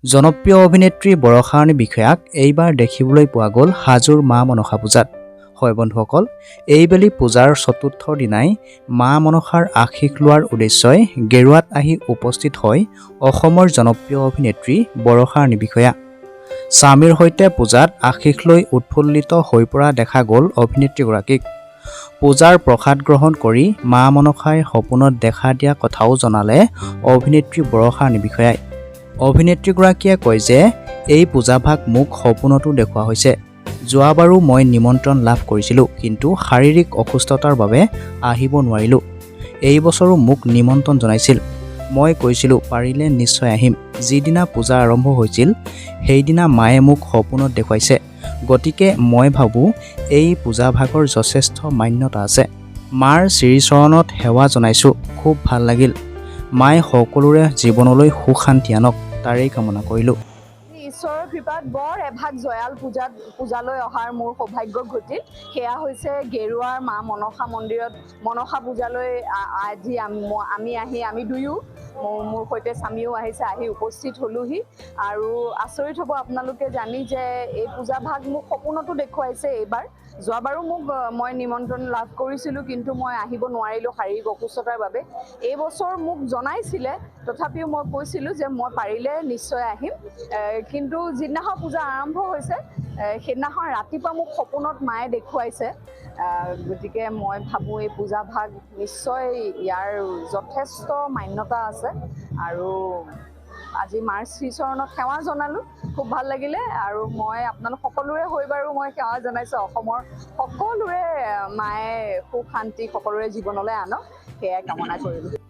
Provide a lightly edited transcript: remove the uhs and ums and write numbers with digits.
জনপ্ৰিয় অভিনেত্ৰী বৰষাৰাণী বিষয়াক এইবাৰ দেখিবলৈ পোৱা গ'ল হাজোৰ মা মনসা পূজাত। হয় বন্ধুসকল, এইবেলি পূজাৰ চতুৰ্থ দিনাই মা মনসাৰ আশীষ লোৱাৰ উদ্দেশ্যই গেৰুৱাত আহি উপস্থিত হয় অসমৰ জনপ্ৰিয় অভিনেত্ৰী বৰষাৰাণী বিষয়া। স্বামীৰ সৈতে পূজাত আশীষ লৈ উৎফুল্লিত হৈ পৰা দেখা গ'ল অভিনেত্ৰীগৰাকীক। পূজাৰ প্ৰসাদ গ্ৰহণ কৰি মা মনসাই সপোনত দেখা দিয়া কথাও জনালে অভিনেত্ৰী বৰষাৰাণী বিষয়াই। অভিনেত্ৰীগৰাকীয়ে কয় যে এই পূজাভাগ মোক সপোনতো দেখুওৱা হৈছে। যোৱাবাৰো মই নিমন্ত্ৰণ লাভ কৰিছিলোঁ, কিন্তু শাৰীৰিক অসুস্থতাৰ বাবে আহিব নোৱাৰিলোঁ। এই বছৰো মোক নিমন্ত্ৰণ জনাইছিল। মই কৈছিলোঁ, পাৰিলে নিশ্চয় আহিম। যিদিনা পূজা আৰম্ভ হৈছিল, সেইদিনা মায়ে মোক সপোনত দেখুৱাইছে। গতিকে মই ভাবোঁ এই পূজাভাগৰ যথেষ্ট মান্যতা আছে। মাৰ শ্ৰীচৰণত সেৱা জনাইছোঁ, খুব ভাল লাগিল। মায়ে সকলোৰে জীৱনলৈ সুখ শান্তি আনক, তাৰেই কামনা কৰিলোঁ। ঈশ্বৰৰ কৃপাত বৰ এভাগ জয়াল পূজালৈ অহাৰ মোৰ সৌভাগ্য ঘটিল। সেয়া হৈছে গেৰুৱাৰ মা মনসা মন্দিৰত মনসা পূজালৈ আজি আমি আহি, আমি দুয়ো, মোৰ সৈতে স্বামীও আহিছে, আহি উপস্থিত হ'লোহি। আৰু আচৰিত হ'ব আপোনালোকে জানি যে এই পূজাভাগ মোক সপোনতো দেখুৱাইছে এইবাৰ। যোৱাবাৰো মোক মই নিমন্ত্ৰণ লাভ কৰিছিলোঁ, কিন্তু মই আহিব নোৱাৰিলোঁ শাৰীৰিক অসুস্থতাৰ বাবে। এই বছৰ মোক জনাইছিলে, তথাপিও মই কৈছিলোঁ যে মই পাৰিলে নিশ্চয় আহিম। কিন্তু যিদিনাখন পূজা আৰম্ভ হৈছে, সেইদিনাখন ৰাতিপুৱা মোক সপোনত মায়ে দেখুৱাইছে। গতিকে মই ভাবোঁ এই পূজাভাগ নিশ্চয় ইয়াৰ যথেষ্ট মান্যতা আছে। আৰু আজি মাৰ শ্ৰীচৰণত সেৱা জনালোঁ, খুব ভাল লাগিলে। আৰু মই আপোনালোক সকলোৰে হৈ বাৰু মই সেৱা জনাইছোঁ। অসমৰ সকলোৰে মায়ে সুখ শান্তি সকলোৰে জীৱনলৈ আনক, সেয়াই কামনা কৰিলোঁ।